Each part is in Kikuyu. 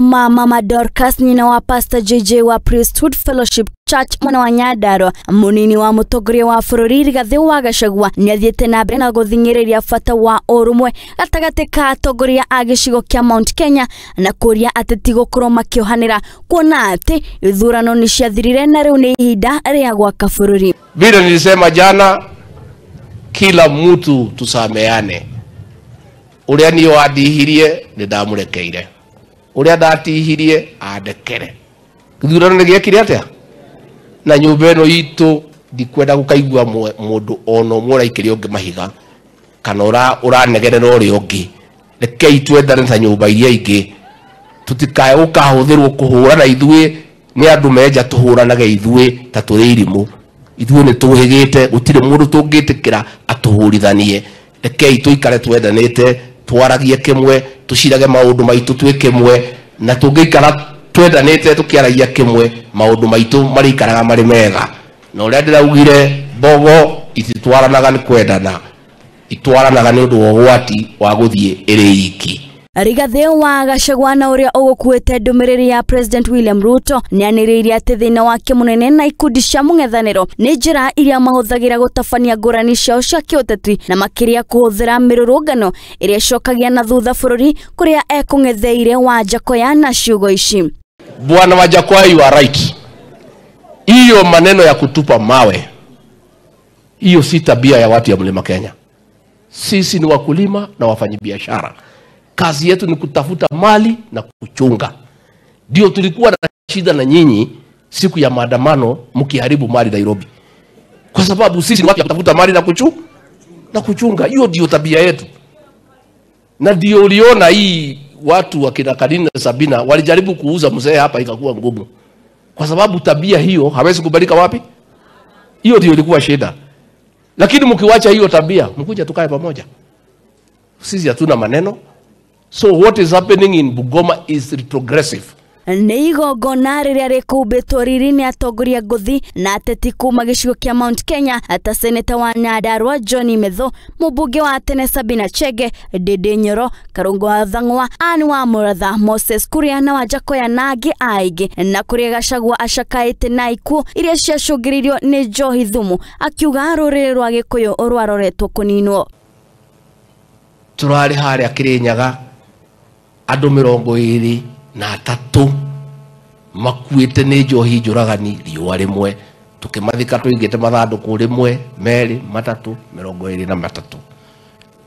Mama Dorcas nyina wa Pastor JJ wa Priesthood Fellowship Church mwana wa Nyandarua munini wa mutongoria wa bururi Rigathi wa Gachagua niathiete na mbere na guthing'iriria bata wa urumwe gatagati ka atongoria a gicigo kia Mount Kenya na kuria ateti gukorwo makiohanira kuona ati ithurano ni ciathirire na riu ni ihinda ria gwaka bururi. Vile nilisema jana, kila mtu tusameane. Uria ni wandihirie ni ndamurekeire, uria ndatihirie andekere. Githurano nĩ gĩekire atĩa? Na nyũmba ĩno itũ ndikwenda gũkaigua mũndũ ona ũmwe ũraikĩria ũngĩ mahiga kana ũranegerera ũrĩa ũngĩ. Rekei twendane ta nyũmba iria ingĩ, tutikae gũkahũthĩrwo kũhũrana ithuĩ nĩ andũ menja tũhũranage ithuĩ ta tũrĩ irimũ. Ithuĩ nĩ tũhĩgĩte, gũtirĩ mũndũ tũngĩtĩkĩra atũhũrithanie. Rekei tũikare twendanĩte, twaragie kĩmwe, tũcirage maũndũ maitũ twĩ kĩmwe, na tũngĩikara twendanĩte tũkĩaragia kĩmwe, maũndũ maitũ marĩikaraga marĩ mega. Na ũrĩa ndĩraugire, mbogo ititwaranaga nĩ kwendana, itwaranaga nĩ ũndũ wa ũgwati wa gũthiĩ ĩrĩ iki. Rigathi wa Gachagua na uria ugukuite ndumiriri ya President William Ruto nianiriire ati thina wake munene na ikundi cia mung'ethaniro ni njira iria mahuthagira gutabania ngurani ciao cia kiuteti na makiria kuhuthira mirurungano iria icokagia na thutha bururi kuria ekung'etheire Wajackoyah na ciugo ici. Bwana Wajackoyah, you are right. Hiyo maneno ya kutupa mawe, hiyo si tabia ya watu ya Mlima Kenya. Sisi ni wakulima na wafanyabiashara. Kazi yetu ni kutafuta mali na kuchunga. Ndio tulikuwa na shida na nyinyi siku ya maandamano mkiharibu mali Nairobi. Kwa sababu sisi ni watu ya kutafuta mali na na kuchunga. Hiyo ndio tabia yetu. Na ndio uliona hii watu wa kina Karine na Sabina walijaribu kuuza mzee hapa ikakuwa ngumu. Kwa sababu tabia hiyo hawezi kubalika wapi? Hiyo ndio ilikuwa shida. Lakini mkiwacha hiyo tabia, mkuja tukae pamoja. Sisi hatuna maneno. So what is happening in Bungoma is retrogressive. Nĩ igongona rĩrĩa rĩkũmbĩtwo riri nĩ atongoria ngũthi na ateti kuma gĩcigo kĩa Mount Kenya ta seneta wa Nyandarua John Methu, mũmbunge wa tene Sabina Chege, Ndindi Nyoro, Karungo wa Thang'wa, Anne wa Muratha, Moses Kuria na Wajackoyah na angĩ aingĩ, na kũrĩa Gachagua acakaĩte na ikuũ iria ciacũngĩrĩirio nĩ njohi thumu, akiuga rũrĩrĩ rwa Gĩkũyũ rwaroretwo kũninwo. Tũrarĩ harĩa Kĩrĩnyaga andũ 23 makuĩte nĩ njohi njũragani riũa rĩmwe, tũkĩmathika tũigĩte mathandũkũ rĩmwe, merĩ, matatũ, 23,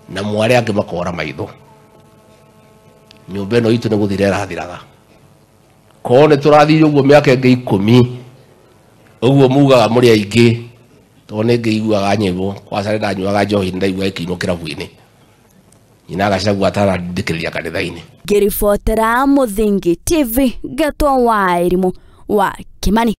na mwarĩ angĩ makora maitho. Nyũmba ĩno itũ nĩ gũthira ĩrathiraga. Korwo nĩ tũrathire ũguo mĩaka ĩngĩ 10 ũguo mugaga mũrĩ aingĩ, tondũ nĩ ngĩiguaga nyĩmbo kwaca nĩ ndanyuaga njohi nĩ ndaiguaga ĩkĩinwo kĩrabu-inĩ. Nyina Gachagua atarandĩkĩrĩria kanitha-inĩ. Ngĩribotera Mũthingi TV, Ngetwa wa Irimũ wa Kimani.